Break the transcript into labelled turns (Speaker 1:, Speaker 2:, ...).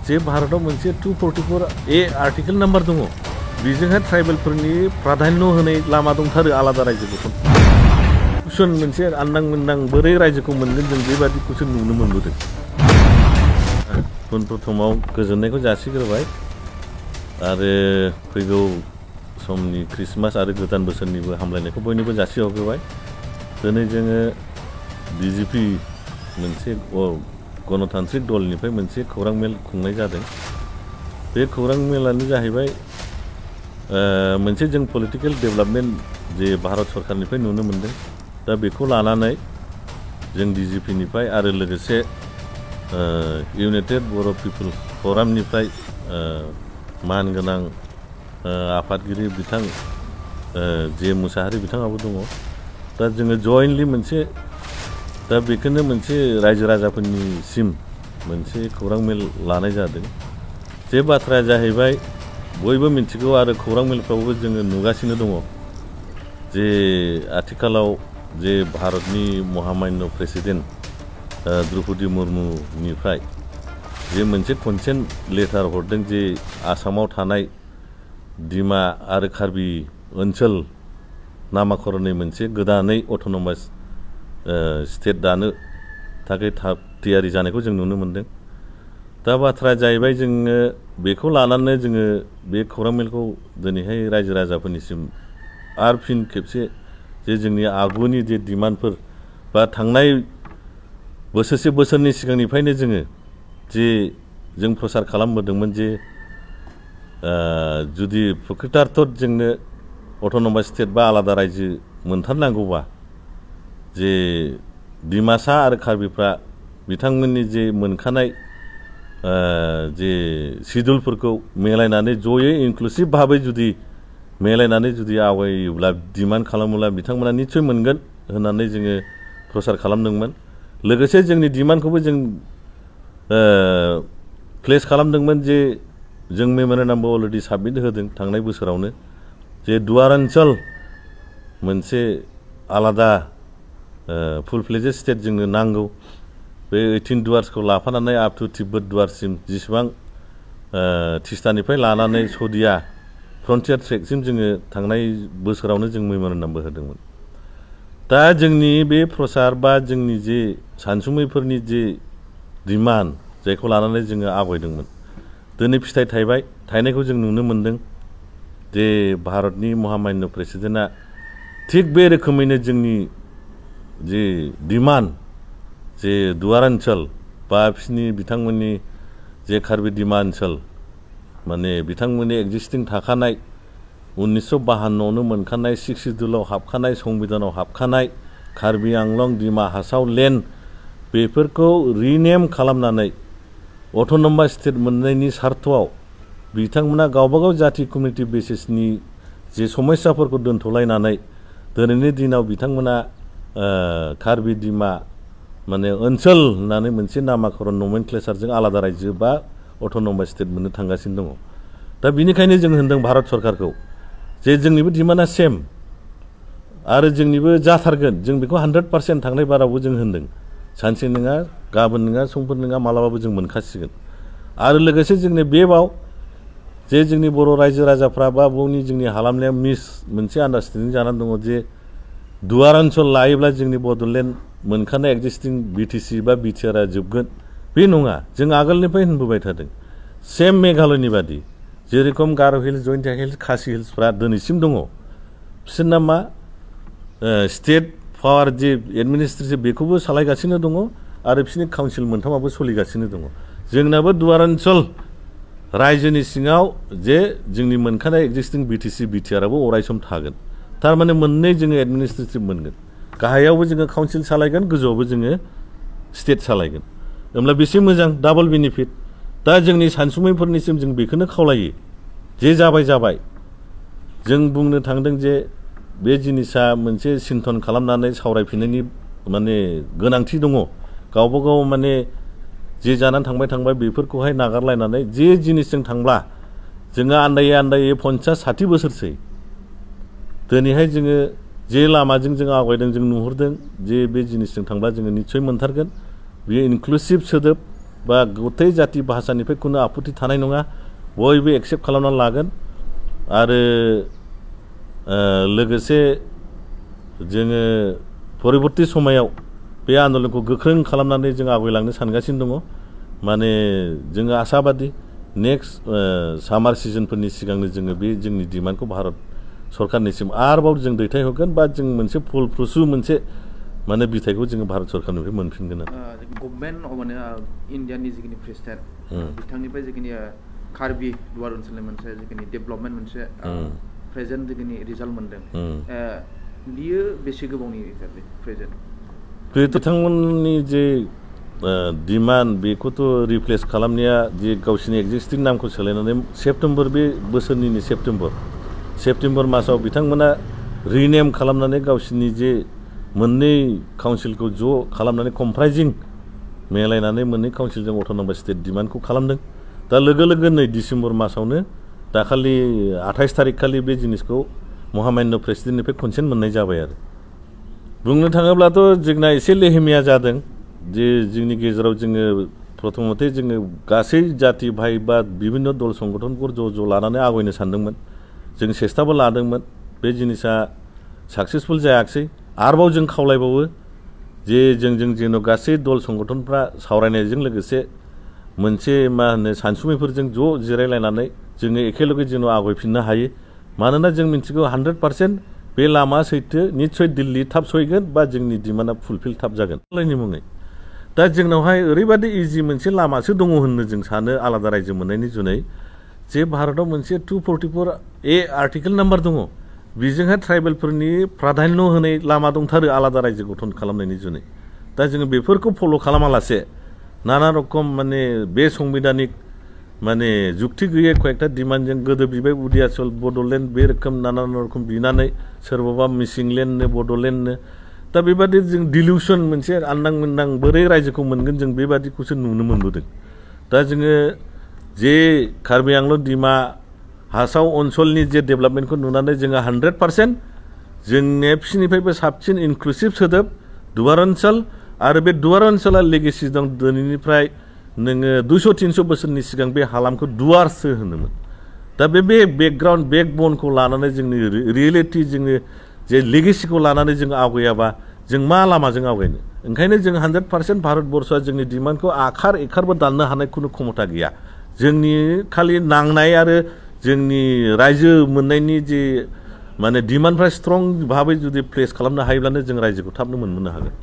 Speaker 1: जे भारताव मोनसे 244A आर्टिकेल नाम्बार दङ बेजोंहाय ट्राइबेलफोरनि प्राधान्य होनाय लामा दंथारो आलादा रायजो गठन कुइसन मोनसे आन्दां मोन्दां बोरै रायजोखौ मोनगोन जों बेबादि कुइसन नुनो मोनबोदों प्रथमाव गोजोननायखौ जासिग्रोबाय आरो फैगौ समनि क्रिसमास आरो गोदान बोसोरनिबो हामलायनायखौ बयनोबो जासिहरग्रोबाय दिनै जोङो बिजेपि मोनसे गणतान्त्रिक दलनिफ्राय मोनसे खौरां मेल खुंनाय जादों बे खौरां मेलानो जाहैबाय मोनसे जों पलिटिकल डेभेलपमेन्ट जे भारत सरकारनिफ्राय नुनो मोनदों दा बेखौ लानानै जों बिजेपिनिफ्राय आरो लोगोसे इउनाइटेड बर' पिपल्स फरामनिफ्राय मानगोनां आफादगिरि बिथां जे मुसाहारि बिथाङाबो दङ दा जोङो जयेन्टलि मोनसे दा बेखौनो मोनसे रायजो राजाफोरनिसिम मोनसे खौरां मेल लानाय जादों जे बाथ्राया जाहैबाय बयबो मिथिगौ आरो खौरां मेलफ्रावबो जोङो नुगासिनो दङ जे आथिखालाव जे भारतनि महामान्य प्रेसिडेन्ट द्रौपदी मुर्मुनिफ्राय जे मोनसे कनसेन्ट लेटार हरदों जे आसामाव थानाय दिमा आरो कार्बि ओनसोल नामाकरणनि मोनसे गोदानै अट'नमास स्टेट दानो थाखाय थियारि जानायखौ जों नुनो मोनदों दा बाथ्राया जाहैबाय जोङो बेखौ लानानै जोङो बे खौरां मेलखौ दिनैहाय रायजो राजाफोरनिसिम आरो फिन खेबसे जे जोंनि आगुनि जे डिमान्डफोर बा थांनाय बोसोरनि सिगांनिफ्रायनो जोङो जे जों प्रसार खालामबोदोंमोन जे जुदि प्रकृतार्थ जोंनो अट'नमास स्टेट बा आलादा रायजो मोनथारनांगौबा जे डिमासा आरो कार्बिफ्रा बिथांमोननि जे मोनखानाय जे सिडुलफोरखौ मिलायनानै जयै इनक्लुसिभ भाबै जुदि मिलायनानै जुदि आवगायोब्ला डिमान्ड खालामोब्ला बिथांमोना निस्सय मोनगोन होननानै जोङो प्रसार खालामदोंमोन लोगोसे जोंनि डिमान्डखौबो जों प्लेस खालामदोंमोन जे जों मेम'रेन्डामबो अलरेडि साबमिट होदों थांनाय बोसोरावनो जे दुवार ओनसोल मोनसे आलादा फुल फ्लेजेड स्टेट जोंनो नांगौ बे 18 दुवार्सखौ लाफानानै आप टु तिब्बत दुवारसिम जेसेबां तिस्तानिफ्राय लानानै सदिया फ्रन्टियार ट्रेकसिम जोङो थांनाय बोसोरावनो जों मेम'रेन्डामबो होदोंमोन दा जोंनि बे प्रसार बा जोंनि जे सानसुमैफोरनि जे डिमान्ड जायखौ लानानै जोङो आवगायदोंमोन दिनै फिथाइ थायबाय थायनायखौ जों नुनो मोनदों जे भारतनि महामान्य प्रेसिडेन्टआ थिग बे रोखोमैनो जोंनि जे डिमान्ड जे दुवार ओनसोल बा बिथांमोननि जे कार्बि डिमा ओनसोल माने बिथांमोननि एक्जिस्टिं थाखानाय 1952आवनो मोनखानाय 6 सिडुलाव हाबखानाय संबिधानाव हाबखानाय कार्बि आंलं डिमा हासाव लेन्ड बेफोरखौ रिनेम खालामनानै अट'नमास स्टेट मोननायनि सार्थआव बिथांमोना गावबागाव जाति कमिउनिटि बेसिसनि जे समस्याफोरखौ दोनथ'लायनानै दिनैनि दिनाव बिथांमोना कार्बि डिमा माने ओनसोल होननानै मोनसे नामाकरण नमेनक्लेचारजों आलादा रायजो बा अट'नमास स्टेट मोननो थांगासिनो दङ दा बिनिखायनो जों होनदों भारत सरकारखौ जे जोंनिबो डिमान्डआ सेम आरो जोंनिबो जाथारगोन जों बेखौ 100% थांनाय बारावबो जों होनदों सानसे नङा गाबोन नङा समफोर नङा मालाबाबो जों मोनखासिगोन आरो लोगोसे जोंनि बे बाव जे जोंनि बर' रायजो राजाफ्रा बा जोंनि हालामनाया मोनसे आन्डारस्टेन्डिं जानानै दङ जे दुवार ओनसोल लायोब्ला जोंनि बड'लेण्ड मोनखानाय एक्जिस्टिं बिटिसि बा बिटिआरआ जोबगोन बे नङा जों आगोलनिफ्राय होनबोबाय थादों सेम मेघालयनि बादि जेरेखम गार' हिल्स जयन्तिया हिल्स खासि हिल्सफ्रा दिनैसिम दङ बिसोरना मा स्टेट पावार जे एडमिनिस्ट्रेटिभ बेखौबो सालायगासिनो दङ आरो बिसोरनि काउन्सिल मोनथामाबो सोलिगासिनो दङ जोंनाबो दुवार ओनसोल रायजोनि सिङाव जे जोंनि मोनखानाय एक्जिस्टिं बिटिसि बिटिआरआबो अरायसम थागोन थारमाने मोननै जोङो एडमिनिस्ट्रेटिभ मोनगोन गाहायावबो जोङो काउन्सिल सालायगोन गोजौआवबो जोङो स्टेट सालायगोन होमब्ला बेसे मोजां डाबल बेनिफिट दा जोंनि सानसुमैफोरनिसिम जों बेखौनो खावलायो जे जाबाय जों बुंनो थांदों जे बे जिनिसा मोनसे सिन्थन खालामनानै सावरायफिननायनि माने गोनांथि दङ गावबा गाव माने जे जानानै थांबाय बेफोरखौहाय नागारलायनानै जे जिनिसजों थांब्ला जोङो आन्दायै 50-60 बोसोरसै दिनैहाय जोङो जे लामाजों जों आवगायदों जों नुहुरदों जे बे जिनिसजों थांब्ला जोङो निस्सय मोनथारगोन बेयो इनक्लुसिभ सोदोब बा गथै जाति भाषानिफ्राय खुनु आपत्ति थानाय नङा बयबो एक्सेप्ट खालामना लागोन आरो लोगोसे जोङो परबर्ती समायाव बे आन्दोलनखौ गोख्रों खालामनानै जों आवगायलांनो सानगासिनो दङ माने जोङो आसाबादि नेक्स्ट सामार सिजनफोरनि सिगांनो जोङो बे जोंनि डिमान्डखौ भारत सरकारनिसिम आरोबाव जों दैथायहरगोन बा जों मोनसे फलप्रसु मोनसे माने बिथायखौ जोङो भारत सरकारनिफ्राय मोनफिनगोन
Speaker 2: गभर्नमेन्ट माने इन्डियानि जिखिनि प्रेसिडेन्ट बिथांनिफ्राय जिखिनि कार्बि दुवार ओनसोलनि मोनसे जिखिनि डेभेलपमेन्ट मोनसे प्रेजेन्ट जिखिनि रिजाल्ट मोनदों बियो बेसे गोबावनि प्रेजेन्ट
Speaker 1: बिथांमोननि जे डिमान्ड बेखौथ' रिप्लेस खालामनाया जे गावसिनि एक्जिस्टिं नामखौ सोलायनानै सेप्तेम्बर बे बोसोरनिनो सेप्तेम्बर मासाव बिथांमोना रिनेम खालामनानै गावसिनि जे मोननै काउन्सिलखौ ज' खालामनानै कमप्राइजिं मिलायनानै मोननै काउन्सिलजों अट'नमास स्टेट डिमान्डखौ खालामदों दा लोगो लोगो नै डिसेम्बर मासावनो दाखालि 28 तारिख खालि बे जिनिसखौ महामान्य प्रेसिडेन्टनिफ्राय कनसेन्ट मोननाय जाबाय आरो बुंनो थाङोब्लाथ' जोंना एसे लेहेमिया जादों जे जोंनि गेजेराव जोङो प्रथमते जोङो गासै जाति भाइ बा बिभिन्न दल संगठनफोर ज' लानानै आवगायनो सानदोंमोन जों सेस्ताबो लादोंमोन बे जिनिसा साक्सेसफुल जायाखिसै आरोबाव जों खावलायबावो जे जों जेन' गासै दल संगठनफ्रा सावरायनायजों लोगोसे मोनसे मा होनो सानसुमैफोरजों ज' जिरायलायनानै जोङो एखेलगे जेन' आवगायफिननो हायो मानोना जों मिथिगौ 100% बे लामा सैथो निस्सय दिल्ली थाब सहैगोन बा जोंनि डिमान्डआ फुलफिल थाब जागोन लायनि मुङै दा जोंनावहाय ओरैबादि इजि मोनसे लामासो दङ होननो जों सानो आलादा रायजो मोननायनि जुनै जे भारताव मोनसे 244A आर्टिकेल नाम्बार दङ बेजोंहाय ट्राइबेलफोरनि प्राधान्य होनाय लामा दंथारो आलादा रायजो गठन खालामनायनि जुनै दा जोङो बेफोरखौ फल' खालामालासे नाना रखम माने बे संबिधानिक माने जुक्ति गैयै कयेकटा डिमान्डजों गोदो बिबाय उदियाचल बड'लेण्ड बे रोखोम नाना रखम बिनानै सोरबाबा मिसिंलेण्डनो बड'लेण्डनो दा बेबादि जों डिलिउसन मोनसे आन्दां मोन्दां बोरै रायजोखौ मोनगोन जों बेबादिखौसो नुनो मोनबोदों दा जोङो जे कार्बि आंलं डिमा हासाव ओनसोलनि जे डेभेलपमेन्टखौ नुनानै जोङो 100% जोंनि फिसिनिफ्रायबो साबसिन इनक्लुसिभ सोदोब दुवार ओनसोल आरो बे दुवार ओनसोला लेगेसि दं दिनैनिफ्राय नोङो 200-300 बोसोरनि सिगां बे हालामखौ दुवारसो होनोमोन दा बे बेकग्राउन्ड बेकबनखौ लानानै जोंनि रियेलिटि जोङो जे लेगेसिखौ लानानै जों आवगायाबा जों मा लामाजों आवगायनो ओंखायनो जों 100% भारतबर्षआ जोंनि डिमान्डखौ आखार एखारबो दाननो हानाय खुनु क्षमता गैया जोंनि खालि नांनाय आरो जोंनि रायजो मोननायनि जे माने डिमान्डफ्रा स्ट्रं भाबै जुदि प्लेस खालामनो हायोब्लानो जों रायजोखौ थाबनो मोननो हागोन